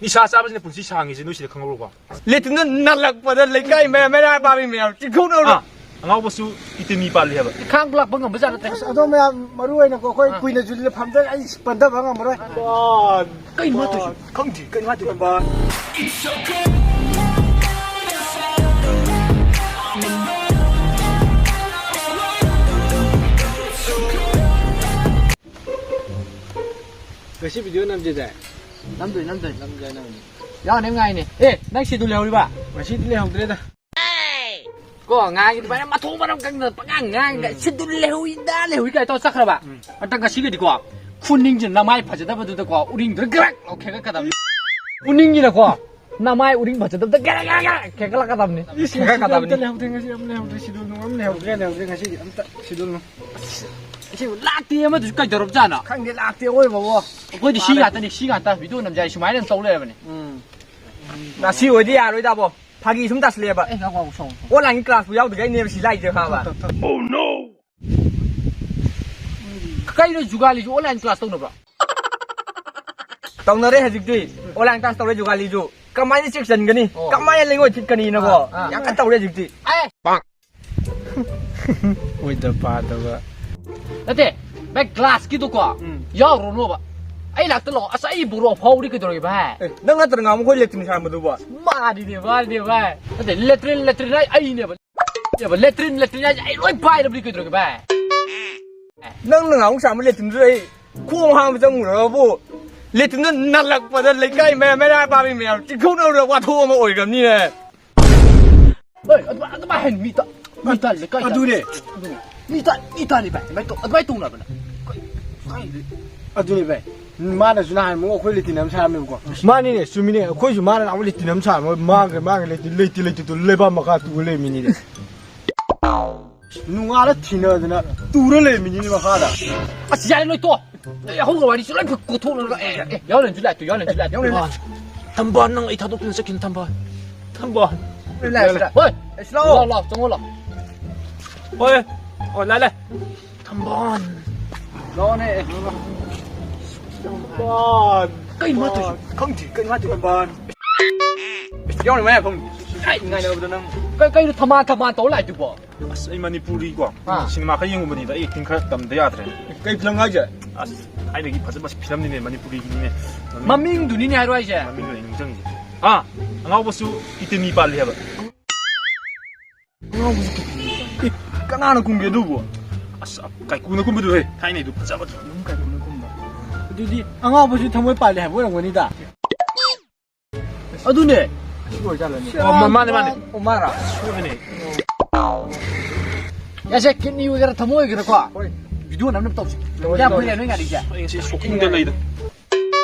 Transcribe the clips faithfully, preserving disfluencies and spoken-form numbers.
ꯅꯤꯁꯥ ꯆꯥꯕꯁꯤꯅ ꯄꯨꯟꯁꯤ ꯁꯥꯡꯉꯤꯁꯦ ꯅꯣꯏ ꯁꯤꯗ ꯈꯪꯍꯧꯔꯣꯀꯣ? ꯂꯦꯇ꯭ꯔꯤꯟꯗ ꯅꯜꯂꯛꯄꯗ ꯂꯩꯀꯥꯏ ꯃꯌꯥꯝ, ꯃꯩꯔꯥ ꯄꯥꯝꯃꯤ ꯃꯌꯥꯝ ꯆꯤꯡꯈꯧꯅꯔꯣ꯫ ꯑꯥ, ꯑꯉꯥꯎꯕꯁꯨ ꯏꯇꯤꯟ ꯃꯤ ꯄꯥꯜꯂꯤ ꯍꯥꯏꯕ꯫ ꯈꯥꯡ ꯂꯥꯛꯄ ꯉꯝꯕ ꯖꯥꯠ ꯅꯠꯇꯦ꯫ ꯑꯁ, ꯑꯗꯣ ꯃꯌꯥꯝ, ꯃꯔꯨ ꯑꯣꯏꯅꯀꯣ, ꯑꯩꯈꯣꯏ ꯑꯥ꯫ ꯀꯨꯏꯅꯁꯨ ꯐꯝꯖ-, ꯑꯩ ꯄꯟꯊꯕ ꯉꯝꯃꯔꯣꯏ꯫ ꯀꯩꯅꯣ ꯃꯥ ꯇꯧꯏꯁꯤ? ꯈꯪꯗꯦ, ꯀꯩꯅꯣ ꯃꯥ ꯇꯧꯏꯁꯤ? ꯉꯁꯤ video ꯅꯝꯁꯦꯗꯥꯏ? ꯅꯝꯗꯣꯏ, ꯅꯝꯗꯣꯏ꯫ ꯅꯝꯁꯦ, ꯅꯝꯁꯦ꯫ ꯌꯥꯎꯅꯤ ꯉꯥꯏꯅꯦ꯫ ꯑꯦ, ꯅꯪ ꯁꯤꯗꯨ ꯂꯩꯍꯧꯔꯤꯕ? ꯉꯁꯤꯗꯤ ꯂꯩꯍꯧꯗ꯭ꯔꯦꯗ꯫ ꯀꯣ, ꯉꯥꯡꯉꯤ ꯑꯗꯨꯃꯥꯏꯅ ꯃꯊꯣꯡ ꯃꯔꯝ ꯈꯪꯗꯅ ꯄꯉꯥꯡ ꯉꯥꯡꯉꯒ, ꯎꯝ꯫ ꯁꯤꯗꯨ ꯂꯩꯍꯧꯏꯗ, ꯂꯩꯍꯧꯏ ꯀꯥꯏ ꯇꯧꯔ ꯆꯠꯈ꯭ꯔꯕ? ꯎꯝ꯫ ꯑꯗ ꯉꯁꯤꯒꯗꯤꯀꯣ, ꯈꯨꯅꯤꯡꯁꯤꯅ ꯅꯃꯥꯏ ꯐꯖꯗꯕꯗꯨꯗꯀꯣ, ꯎꯔꯤꯡꯗꯨꯅ ꯒ꯭ꯔꯛ ꯂꯥꯎ ꯈꯦꯒꯠꯀꯗꯕꯅꯤ꯫ ꯎꯅꯤꯡꯉꯤꯅꯀꯣ, ꯅꯃꯥꯏ ꯎꯔꯤꯡ ꯐꯖꯗꯕꯗ ꯒ꯭ꯔꯛ ꯒ꯭ꯔꯛ ꯒ꯭ꯔꯛ ꯈꯦꯒꯠꯂꯛꯀꯗꯕꯅꯤ꯫ ꯏꯁ, ꯉꯁꯤꯗꯤ ꯈꯦꯒꯠꯀꯗꯕꯅꯤ꯫ ꯑꯝꯇ ꯂꯩꯍꯧꯗ꯭ꯔꯦ, ꯉꯁꯤꯗꯤ ꯑꯝ ꯂꯩꯍꯧꯗ꯭ꯔꯦ, ꯂꯩꯍꯧꯗ꯭ꯔꯦ, ꯂꯩꯍꯧꯗ꯭ꯔꯦ, ꯉꯁꯤꯗꯤ ꯑꯝꯇ ꯁꯤꯗꯨ ꯂꯩꯍꯧ-, ꯑꯁꯤꯕꯨ ꯂꯥꯛꯇꯦ, ꯑꯃꯗꯨꯁꯨ ꯀꯩꯗꯧꯔꯕꯖꯥꯠꯅꯣ? ꯈꯪꯗꯦ, ꯂꯥꯛꯇꯦ, ꯑꯋꯣꯏꯕꯕꯣ꯫ ꯑꯩꯈꯣꯏꯗꯤ ꯁꯤ ꯉꯥꯛꯇꯅꯤ, ꯁꯤ ꯉꯥꯛꯇ video ꯅꯝꯖꯥꯏ, ꯁꯨꯃꯥꯏꯅ ꯑꯗꯨꯝ ꯇꯧ ꯂꯩꯔꯕꯅꯤ꯫ ꯎꯝ꯫ ꯉꯁꯤ ꯑꯣꯏꯗꯤ ꯌꯥꯔꯣꯏꯗꯕꯣ꯫ ꯐꯥꯒꯤ ꯁꯨꯝ ꯇꯥꯁꯜꯂꯛꯑꯦꯕ꯫ ꯑꯦ, ꯉꯥꯎ, ꯉꯥꯎ, ꯁꯥꯎ, ꯁꯥꯎ꯫ Online class ꯄꯨ ꯌꯥꯎꯗ꯭ꯔꯤꯉꯩꯅꯦꯕ ꯁꯤ ꯂꯥꯛꯏꯁꯦ, ꯈꯪꯉꯕ? ꯊꯛ, ꯊꯛ, ꯊꯛ꯫ ꯀꯩꯅꯣ ꯖꯨꯒꯥꯂꯤꯁꯨ online class ꯇꯧꯅꯕ꯭ꯔꯣ? ꯇꯧꯅꯔꯦ ꯍꯧꯖꯤꯛꯇꯤ꯫ Online class ꯇꯧꯔꯦ ꯖꯨꯒꯥꯂꯤꯁꯨ꯫ ꯀꯃꯥꯏꯅ ꯆꯦꯛ ꯆꯟꯒꯅꯤ? ꯑꯣ꯫ ꯀꯃꯥꯏꯅ ꯂꯩꯉꯣꯏ ꯊꯤꯠꯀꯅꯤꯅꯀꯣ? ꯑꯥ, ꯑꯥ꯫ ꯌꯥꯝ ꯀꯟꯅ ꯇꯧꯔꯦ ꯍꯧꯖꯤꯛꯇꯤ꯫ ꯑꯦ! ꯑꯣꯏꯗ ꯄꯥꯗꯕ꯫ ꯅꯠꯇꯦ, ꯚꯥꯏ, class ꯀꯤꯗꯨꯀꯣ, ꯎꯝ꯫ ꯌꯥꯎꯔꯨꯅꯣꯕ꯫ ꯑꯩ ꯂꯥꯛꯇ ꯂꯥꯛꯑꯣ꯫ ꯑꯁ, ꯑꯩ ꯕꯣꯔꯣ ꯐꯥꯎꯔꯤ ꯀꯩꯗꯧꯔꯒꯦ, ꯚꯥꯏ? ꯑꯦ, ꯅꯪ ꯅꯠꯇ꯭ꯔ ꯉꯥꯃꯨ ꯑꯩꯈꯣꯏ ꯂꯦꯇ꯭ꯔꯤꯟ ꯁꯥꯔꯝꯕꯗꯨꯕꯣ? ꯃꯥꯅꯤꯅꯦ, ꯃꯥꯅꯤꯅꯦ, ꯚꯥꯏ꯫ ꯅꯠꯇꯦ, ꯂꯦꯇ꯭ꯔꯤꯟ, ꯂꯦꯇ꯭ꯔꯤꯟ ꯍꯥꯏ ꯑꯩꯅꯦꯕ꯫ ꯂꯦꯇ꯭ꯔꯤꯟ, ꯂꯦꯇ꯭ꯔꯤꯟ ꯍꯥꯏꯁꯦ ꯑꯩ ꯂꯣꯏ ꯄꯥꯏꯔꯕꯅꯤ ꯀꯩꯗꯧꯔꯒꯦ, ꯚꯥꯏ? ꯅꯪꯅ ꯉꯥꯃꯨ ꯁꯥꯔꯝꯕ ꯂꯦꯇ꯭ꯔꯤꯟꯗꯨꯗ ꯑꯩ ꯈꯣꯡ ꯍꯥꯝꯕ ꯆꯪꯉꯨꯔꯕꯨ, ꯂꯦꯇ꯭ꯔꯤꯟꯗꯨ ꯅꯜꯂꯛꯄꯗ ꯂꯩꯀꯥꯏ ꯃꯌꯥꯝ, ꯃꯩꯔꯥ ꯄꯥꯝꯃꯤ ꯃꯌꯥꯝ ꯆꯤꯡꯈꯧꯅꯔꯨꯔ ꯋꯥꯊꯣꯛ ꯑꯃ ꯑꯣꯏꯈ꯭ꯔꯕꯅꯤꯅꯦ꯫ ꯍꯣꯏ, ꯑꯗꯨꯃꯥꯏ, ꯑꯗꯨꯃꯥꯏ ꯍꯥꯏꯅꯨ, ꯃꯤ ꯇ-, ꯃꯤ ꯇꯜꯂꯦ, ꯀꯥꯏ ꯑꯗꯨꯅꯦ꯫ ꯇꯜꯂꯦ? ꯃꯤ ꯇ-, ꯃꯤ ꯇꯜꯂꯤ ꯚꯥꯏ, ꯑꯗꯨꯃꯥꯏ ꯇꯧ-, ꯑꯗꯨꯃꯥꯏ ꯇꯧꯅꯕꯅ꯫ ꯀꯩ-, ꯀꯥꯏꯗꯩ? ꯑꯗꯨꯅꯦ ꯚꯥꯏ, ꯃꯥꯅꯁꯨ ꯅꯍꯥꯟ ꯑꯃꯨꯛ ꯑꯩꯈꯣꯏ ꯂꯦꯇꯤꯟ ꯑꯃ ꯁꯥꯔꯝꯃꯦꯕꯀꯣ꯫ ꯃꯥꯅꯤꯅꯦ, ꯆꯨꯝꯃꯤꯅꯦ, ꯑꯩꯈꯣꯏꯁꯨ ꯃꯥꯅ ꯅꯍꯥꯟ ꯑꯃꯨꯛ ꯂꯦꯇꯤꯟ ꯑꯃ ꯁꯥꯔꯝꯃꯦ, ꯃꯥꯒ, ꯃꯥꯒ ꯂꯦꯇꯤꯟ, ꯂꯩꯇꯦ, ꯂꯩꯇꯦ, ꯇꯨ ꯂꯩꯕꯥꯛ ꯃꯈꯥ ꯇꯨꯔ ꯂꯩꯔꯝꯃꯤꯅꯤꯅꯦ꯫ ꯅꯨꯡꯉꯥꯜꯂ ꯊꯤꯅꯗꯅ ꯇꯨꯔ ꯂꯩꯔꯝꯃꯤꯅꯤꯅꯦ ꯃꯈꯥꯗ꯫ ꯑꯁ, ꯌꯥꯔꯦ, ꯅꯣꯏ ꯇꯣꯛꯑꯣ꯫ ꯑꯦ, ꯍꯧꯈ꯭ꯔ ꯋꯥꯔꯤꯁꯨ ꯂꯣꯏ ꯀꯣꯊꯣꯛꯂꯒ, ꯑꯦ, ꯑꯦ, ꯌꯥꯎꯍꯜꯂꯟꯁꯤ ꯂꯥꯏꯠꯇꯨ, ꯌꯥꯎꯍꯜꯂꯟꯁꯤ ꯂꯥꯏꯠ, ꯌꯥꯎꯍꯜꯂꯟꯁꯤ꯫ ꯊꯝꯕꯥꯜ, ꯅꯪ ꯑꯩ ꯊꯥꯗꯣꯛꯇꯨꯅ ꯆꯠꯈꯤꯅꯨ, ꯊꯝꯕꯥꯜ꯫ ꯊꯝꯕꯥꯜ꯫ Light, light. ꯍꯣꯏ꯫ ꯑꯦ, ꯁꯤ ꯂꯥꯛꯑꯣ꯫ ꯂꯥꯛꯑꯣ, ꯂꯥꯛꯑꯣ, ꯆꯪꯉꯣ ꯂꯥꯛꯑꯣ꯫ ꯍꯣꯏ꯫ ꯑꯣ, ꯂꯥꯛꯑꯦ, ꯂꯥꯛꯑꯦ꯫ ꯊꯝꯕꯥꯜ꯫ ꯂꯥꯛꯑꯣꯅꯦ꯫ ꯊꯝꯕꯥꯜ꯫ ꯀꯩꯅꯣ ꯃꯥ ꯇꯧꯔꯤꯁꯦ? ꯈꯪꯗꯦ, ꯀꯩꯅꯣ ꯃꯥ ꯇꯧꯔꯤꯁꯦ? ꯕꯥꯟ꯫ ꯌꯥꯎꯔꯦ ꯃꯌꯥ ꯐꯝ꯫ ꯀꯥꯏ ꯉꯥꯏꯅꯕꯗ ꯅꯪ꯫ ꯀꯩ-, ꯀꯩꯅꯣ ꯊꯃꯥ ꯊꯃꯥ ꯇꯧ ꯂꯥꯛꯏꯗꯨꯕꯣ? ꯑꯁ, ꯑꯩ ꯃꯅꯤꯄꯨꯔꯤꯀꯣ, ꯑꯥ꯫ ꯁꯤꯅꯦꯃꯥ ꯈꯔ ꯌꯦꯡꯉꯨꯕꯅꯤꯗ, ꯑꯩ ꯑꯦꯛꯇꯤꯡ ꯈꯔ ꯇꯝꯗ ꯌꯥꯗ꯭ꯔꯦ꯫ ꯀꯩ ꯐꯤꯂꯝ ꯍꯥꯏꯁꯦ? ꯑꯁ, ꯊꯥꯏꯅꯒꯤ ꯐꯖꯕ ꯐꯤꯂꯝꯅꯤꯅꯦ, ꯃꯅꯤꯄꯨꯔꯤꯒꯤꯅꯤꯅꯦ꯫ ꯃꯃꯤꯡꯗꯨꯅꯤꯅꯦ ꯍꯥꯏꯔꯣ ꯍꯥꯏꯁꯦ? ꯃꯃꯤꯡꯗꯨꯅꯦ ꯅꯤꯡꯁꯤꯡꯉꯤꯁꯦ꯫ ꯑꯥ, ꯑꯉꯥꯎꯕꯁꯨ ꯀꯤꯗꯅꯤ ꯄꯥꯜꯂꯤ ꯍꯥꯏꯕ꯫ ꯑꯉꯥꯎꯕꯁꯨ ꯀꯤꯗꯅꯤ ꯄꯥꯜꯂꯤ꯫ ꯑꯦ, ꯀꯅꯥꯅ ꯀꯨꯝꯒꯦ ꯑꯗꯨꯕꯨ? ꯑꯁ, ꯀꯥꯏꯀꯨꯅ ꯀꯨꯝꯕꯗꯨ ꯍꯦ, ꯊꯥꯏꯅꯩꯗꯨ ꯐꯖꯕꯗꯨ꯫ ꯑꯗꯨꯝ ꯀꯥꯏꯀꯨꯅ ꯀꯨꯝꯕ꯫ ꯑꯗꯨꯗꯤ ꯑꯉꯥꯎꯕꯁꯨ ꯊꯃꯣꯏ ꯄꯥꯜꯂꯤ ꯍꯥꯏꯕ ꯑꯣꯏꯔꯝꯒꯅꯤꯗ꯫ ꯑꯗꯨꯅꯦ꯫ ꯁꯤ ꯑꯣꯏꯖꯥꯠꯂꯅꯦ? ꯑꯣ, ꯃꯥ-, ꯃꯥꯅꯦ, ꯃꯥꯅꯦ꯫ ꯑꯣꯃꯥꯔꯥ꯫ ꯁꯣꯏꯕꯅꯦ꯫ ꯌꯥꯁꯦ, ꯀꯤꯗꯅꯤ ꯑꯣꯏꯒꯦꯔꯥ ꯊꯃꯣꯏ ꯑꯣꯏꯒꯦꯔꯥꯀꯣ꯫ ꯍꯣꯏ꯫ ꯚꯤꯗꯤꯑꯣ ꯅꯝꯅꯕ ꯇꯧꯁꯤ꯫ ꯇꯧꯁꯤ, ꯌꯥꯝ ꯇꯧꯁꯤ꯫ ꯐꯩ ꯅꯣꯏ ꯉꯥꯔꯤꯁꯦ꯫ ꯑꯩ ꯉꯁꯤ ꯁꯣꯛꯀꯤꯡꯗ ꯂꯩꯗ꯫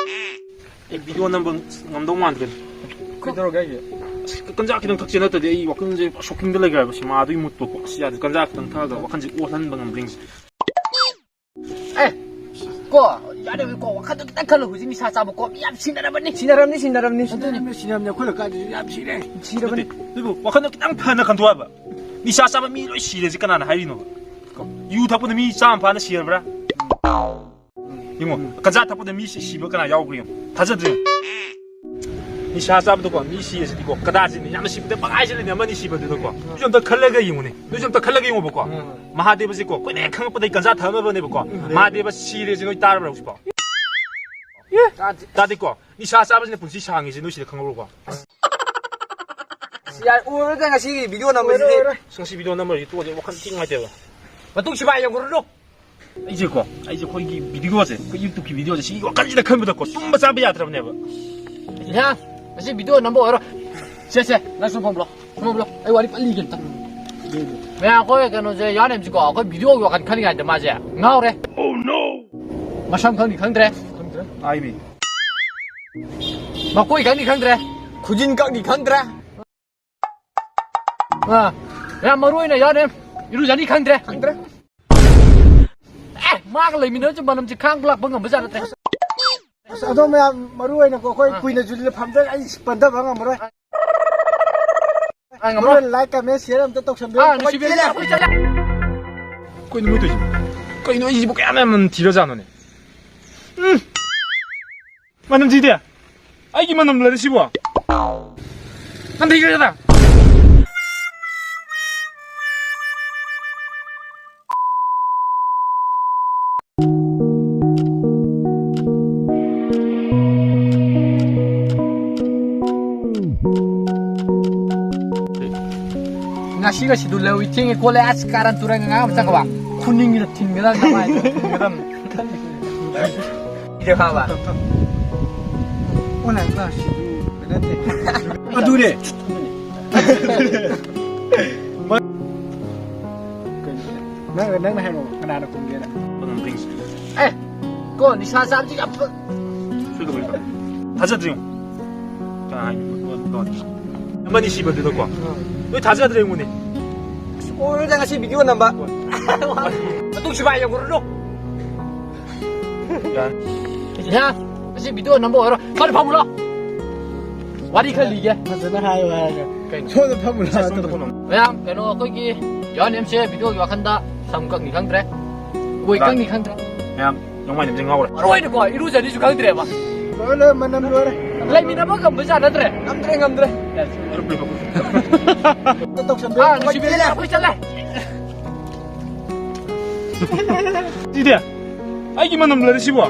ꯑꯩ ꯚꯤꯗꯤꯑꯣ ꯅꯝꯕ ꯉꯝꯗꯧ ꯃꯥꯟꯗ꯭ꯔꯦ꯫ ꯀꯩꯗꯧꯔꯒꯦ ꯍꯥꯏꯁꯦ? ꯑꯁ, ꯀꯟꯖꯥ ꯈꯤꯇꯪ ꯊꯛꯁꯦ ꯅꯠꯇ꯭ꯔꯗꯤ ꯑꯩ ꯋꯥꯈꯜꯁꯦ ꯁꯣꯛꯀꯤꯡꯗ ꯂꯩꯈ꯭ꯔꯦꯕ꯫ ꯁꯤꯃꯥꯗꯨꯒꯤ ꯃꯨꯠꯇꯣ ꯀꯣ꯫ ꯑꯁ, ꯌꯥꯗ꯭ꯔꯦ꯫ ꯀꯟꯖꯥ ꯈꯤꯇꯪ ꯊꯛꯑꯒ ꯋꯥꯈꯜꯁꯦ ꯑꯣꯠꯍꯟꯕ ꯉꯝꯗ꯭ꯔꯦ ꯉꯁꯤ꯫ ꯑꯦ, ꯀꯣ, ꯌꯥꯔꯦ ꯀꯣ, ꯋꯥꯈꯜꯗꯣ ꯈꯤꯇꯪ ꯈꯜꯂꯣ꯫ ꯍꯧꯖꯤꯛ ꯅꯤꯁꯥ ꯆꯥꯕ ꯀꯣ ꯃꯤ ꯌꯥꯝ ꯁꯤꯅꯔꯕꯅꯤ꯫ ꯁꯤꯅꯔꯝꯅꯤ, ꯁꯤꯅꯔꯝꯅꯤ꯫ ꯑꯗꯨꯅꯦ꯫ ꯁꯤꯅꯔꯝꯅꯤ, ꯁꯤꯅꯔꯝꯅꯤ꯫ ꯑꯩꯈꯣꯏ ꯂꯩꯀꯥꯏꯗꯁꯨ ꯌꯥꯝ ꯁꯤꯔꯦ꯫ ꯁꯤꯔꯕꯅꯤ꯫ ꯅꯠꯇꯦ, ꯑꯗꯨꯕꯨ ꯋꯥꯈꯜꯗꯣ ꯈꯤꯇꯪ ꯐꯅ ꯈꯟꯗꯣꯛꯑꯣ ꯍꯥꯏꯕ꯫ ꯅꯤꯁꯥ ꯆꯥꯕ ꯃꯤ ꯂꯣꯏ ꯁꯤꯔꯦꯁꯦ ꯀꯅꯥꯅ ꯍꯥꯏꯔꯤꯅꯣꯕ? ꯀꯣ, ꯌꯨ ꯊꯛꯄꯗ ꯃꯤ ꯆꯥꯝꯃ ꯐꯥꯅ ꯁꯤꯔꯕ꯭ꯔꯥ? ꯌꯦꯡꯉꯣ, ꯒꯟꯖꯥ ꯊꯛꯄꯗ ꯃꯤ ꯁꯤ-, ꯁꯤꯕ ꯀꯅꯥ ꯌꯥꯎꯈ꯭ꯔꯦ ꯌꯦꯡꯉꯣ꯫ ꯊꯥꯖꯗ꯭ꯔꯦ꯫ ꯅꯤꯁꯥ ꯆꯥꯕꯗꯀꯣ, ꯃꯤ ꯁꯤꯔꯁꯤꯗꯤꯀꯣ, ꯀꯗꯥ ꯁꯤꯅꯤ, ꯌꯥꯝꯅ ꯁꯤꯕꯗ ꯄꯪꯍꯥꯏ ꯁꯤꯜꯂꯤꯅꯦ, ꯑꯃꯅꯤ ꯁꯤꯕꯗꯨꯗꯀꯣ꯫ ꯅꯣꯏꯁꯨ ꯑꯝꯇ ꯈꯜꯂꯒ ꯌꯦꯡꯉꯨꯅꯦ꯫ ꯅꯣꯏꯁꯨ ꯑꯝꯇ ꯈꯜꯂꯒ ꯌꯦꯡꯉꯣꯕꯀꯣ꯫ ꯎꯝ꯫ ꯃꯍꯥꯗꯦꯕꯁꯦꯀꯣ, ꯀꯨꯏꯅ ꯍꯦꯛ ꯈꯪꯉꯛꯄꯗꯒꯤ ꯒꯟꯖꯥ ꯊꯛꯑꯝꯃꯕꯅꯦꯕꯀꯣ꯫ ꯎꯝ꯫ ꯃꯍꯥꯗꯦꯕ ꯁꯤꯔꯦꯁꯦ ꯅꯣꯏ ꯇꯥꯔꯕ꯭ꯔꯥ ꯍꯧꯖꯤꯛꯐꯥꯎ? ꯇꯥꯗꯦ꯫ ꯇꯥꯗꯦꯀꯣ? ꯅꯤꯁꯥ ꯆꯥꯕꯁꯤꯅ ꯄꯨꯟꯁꯤ ꯁꯥꯡꯉꯤꯁꯦ ꯅꯣꯏ ꯁꯤꯗ ꯈꯪꯍꯧꯔꯣꯀꯣ꯫ ꯁꯤ ꯌꯥꯔꯦ, ꯑꯣꯏꯔꯣꯏꯗ ꯉꯁꯤꯒꯤ ꯚꯤꯗꯤꯑꯣ ꯅꯝꯕꯁꯤꯗꯤ꯫ ꯑꯣꯏꯔꯣꯏ, ꯑꯣꯏꯔꯣꯏ꯫ ꯑꯁ, ꯉꯁꯤ ꯚꯤꯗꯤꯑꯣ ꯅꯝꯃꯔꯣꯏꯒꯦ, ꯇꯣꯛꯑꯁꯦ, ꯋꯥꯈꯜ ꯊꯤ ꯅꯨꯡꯉꯥꯏꯇꯦꯕ꯫ ꯃꯇꯨꯡ ꯁꯤꯃꯥ ꯌꯦꯡꯉꯨꯔꯅꯨ꯫ ꯑꯩꯁꯦꯀꯣ, ꯑꯩꯁꯦ ꯑꯩꯈꯣꯏꯒꯤ ꯚꯤꯗꯤꯑꯣꯁꯦ, ꯑꯩꯈꯣꯏ YouTubeꯀꯤ ꯚꯤꯗꯤꯑꯣꯁꯦ, ꯁꯤꯒꯤ ꯋꯥꯈꯜꯁꯤꯗ ꯈꯟꯕꯗꯀꯣ, ꯇꯨꯝꯕ ꯆꯥꯕ ꯌꯥꯗ꯭ꯔꯕꯅꯦꯕ꯫ ꯏꯍꯥ, ꯉꯁꯤ ꯚꯤꯗꯤꯑꯣ ꯅꯝꯕ ꯑꯣꯏꯔꯣꯏ꯫ ꯁꯦ, ꯁꯦ, ꯅꯪꯁꯨ ꯐꯝꯂꯣ, ꯐꯝꯂꯣ, ꯑꯩ ꯋꯥꯔꯤ ꯐꯖꯅ ꯂꯤꯒꯦ ꯑꯝꯇ꯫ ꯃꯌꯥꯝ, ꯑꯩꯈꯣꯏ ꯀꯩꯅꯣꯁꯦ, ꯌꯥꯅꯦꯝꯁꯤꯀꯣ, ꯑꯩꯈꯣꯏ ꯚꯤꯗꯤꯑꯣꯒꯤ ꯋꯥꯈꯜ ꯈꯜꯂꯤꯉꯩꯗ ꯃꯥꯁꯦ ꯉꯥꯎꯔꯦ꯫ ꯃꯁꯝ ꯈꯪꯗꯤ ꯈꯪꯗ꯭ꯔꯦ꯫ ꯈꯪꯗ꯭ꯔꯦ꯫ ꯍꯥꯏꯃꯤ꯫ ꯃꯀꯣꯏ ꯈꯪꯗꯤ ꯈꯪꯗ꯭ꯔꯦ꯫ ꯈꯨꯖꯤꯟ ꯈꯪꯗꯤ ꯈꯪꯗ꯭ꯔꯦ꯫ ꯑꯥ, ꯌꯥꯝ ꯃꯔꯨ ꯑꯣꯏꯅ ꯌꯥꯅꯦꯝ, ꯏꯔꯨꯖꯅꯤ ꯈꯪꯗ꯭ꯔꯦ꯫ ꯈꯪꯗ꯭ꯔꯦ꯫ ꯑꯦ, ꯃꯥꯒ ꯂꯩꯃꯤꯟꯅꯕꯁꯦ ꯃꯅꯝꯁꯦ ꯈꯥꯡꯕ ꯂꯥꯛꯄ ꯉꯝꯕ ꯖꯥꯠ ꯅꯠꯇ꯭ꯔꯦ꯫ ꯑꯁ, ꯑꯗꯣ ꯃꯌꯥꯝ, ꯃꯔꯨ ꯑꯣꯏꯅꯀꯣ, ꯑꯩꯈꯣꯏ ꯑꯥ꯫ ꯀꯨꯏꯅ ꯖꯨꯂꯤꯗ ꯐꯝꯖ-, ꯑꯩ ꯄꯟꯊꯕ ꯉꯝꯃꯔꯣꯏ꯫ ꯑꯥ, ꯉꯝꯃꯔꯣꯏ꯫ ꯃꯔꯨ ꯑꯣꯏꯅ like, comment, share ꯑꯝꯇ ꯇꯧꯁꯟꯕꯤꯔꯣ꯫ ꯑꯥ, ꯅꯨꯡꯁꯤꯕꯤꯔꯦ꯫ ꯀꯃꯥꯏ ꯆꯠꯂꯦ? ꯀꯩꯅꯣ ꯃꯣꯏ ꯇꯧꯔꯤꯁꯤꯕꯣ? ꯀꯩꯅꯣ ꯑꯩꯁꯤꯕꯨ ꯀꯌꯥꯝ ꯌꯥꯝꯅ ꯊꯤꯔꯖꯥꯠꯅꯣꯅꯦ? ꯎꯝ꯫ ꯃꯅꯝ ꯊꯤꯗꯦ꯫ ꯑꯩꯒꯤ ꯃꯅꯝ ꯂꯩꯔꯦ ꯁꯤꯕꯣ꯫ ꯅꯝꯊꯤꯈ꯭ꯔꯦꯗ꯫ ꯉꯁꯤꯒ ꯁꯤꯗꯨ ꯂꯧꯏ ꯊꯦꯡꯉꯦ ꯈꯣꯠꯂꯦ ꯑꯁ ꯀꯥꯔꯟ ꯇꯨꯔꯟ ꯉꯥꯡ ꯑꯃ ꯆꯠꯈ꯭ꯔꯕ ꯈꯨꯅꯤꯡꯒꯤꯗ ꯊꯤꯟꯒꯗꯕ ꯅꯃꯥꯏꯗꯣ ꯊꯤꯟꯒꯗꯕꯅꯤ꯫ ꯏꯗ ꯈꯥꯕ꯫ ꯑꯣꯟꯂꯥꯏꯟ ꯀ꯭ꯂꯥꯁ ꯁꯤꯗꯨ ꯅꯠꯇꯦ꯫ ꯑꯗꯨꯅꯦ꯫ ꯅꯪ ꯅꯪꯅ ꯍꯥꯏꯔꯛꯑꯣ ꯀꯅꯥꯅ ꯈꯨꯝꯒꯦꯅ꯫ ꯑꯦ ꯀꯣ ꯅꯤꯁꯥ ꯆꯥꯕꯁꯤ ꯌꯥꯝ ꯐ- ꯊꯥꯖꯗ꯭ꯔꯤꯉꯣ꯫ ꯀꯅꯥ ꯍꯥꯏꯅꯣ? ꯅꯕꯥꯅꯤ ꯁꯤꯕꯗꯨꯗꯀꯣ꯫ ꯅꯣꯏ ꯊꯥꯖꯗ꯭ꯔꯦ ꯑꯩꯉꯣꯟꯗ꯫ ꯑꯣꯏꯔꯣꯏꯗ ꯉꯁꯤ ꯚꯤꯗꯤꯑꯣ ꯅꯝꯕ꯫ ꯃꯇꯨꯡ ꯁꯤꯕꯥ ꯌꯦꯡꯉꯨꯔꯅꯨ꯫ ꯌꯥꯔꯦ꯫ ꯌꯥ, ꯉꯁꯤ ꯚꯤꯗꯤꯑꯣ ꯅꯝꯕ ꯑꯣꯏꯔꯣ꯫ ꯐꯔꯦ ꯐꯝꯃꯨꯔꯣ꯫ ꯋꯥꯔꯤ ꯈꯔ ꯂꯤꯒꯦ꯫ ꯐꯖꯅ ꯍꯥꯏꯌꯨ ꯍꯥꯏꯔꯒ꯫ ꯀꯩꯅꯣ? ꯁꯣꯝꯗ ꯐꯝꯃꯨꯔꯣ꯫ ꯁꯣꯝꯗ ꯐꯝꯃꯨꯔꯣ꯫ ꯃꯌꯥꯝ ꯀꯩꯅꯣ ꯑꯩꯈꯣꯏꯒꯤ ꯌꯥꯎꯅꯦꯝꯁꯦ ꯚꯤꯗꯤꯑꯣꯒꯤ ꯋꯥꯈꯟꯗ ꯁꯝ ꯀꯛꯅꯤ ꯈꯪꯗ꯭ꯔꯦ꯫ ꯀꯣꯏ ꯀꯛꯅꯤ ꯈꯪꯗ꯭ꯔꯦ꯫ ꯃꯌꯥꯝ ꯅꯣꯡꯃꯥꯏ ꯅꯨꯃꯤꯠꯁꯦ ꯉꯥꯎꯔꯦ꯫ ꯃꯔꯨ ꯑꯣꯏꯅꯀꯣ ꯏꯔꯨꯖꯅꯤꯁꯨ ꯈꯪꯗ꯭ꯔꯦꯕ꯫ ꯂꯣꯏꯔꯦ, ꯃꯅꯝ ꯂꯣꯏꯔꯦ꯫ ꯂꯩꯃꯤꯟꯅꯕ ꯉꯝꯕꯖꯥꯠ ꯅꯠꯇ꯭ꯔꯦ꯫ ꯉꯝꯗ꯭ꯔꯦ, ꯉꯝꯗ꯭ꯔꯦ꯫ ꯇꯧꯁꯟꯕ ꯑꯥ, ꯌꯥꯏ꯫ ꯅꯨꯡꯁꯤꯕꯤꯔꯦ, ꯑꯩꯈꯣꯏ ꯆꯠꯂꯦ꯫ ꯁꯤꯗꯤ ꯑꯩꯒꯤ ꯃꯅꯝ ꯂꯩꯔꯦ ꯁꯤꯕꯣ꯫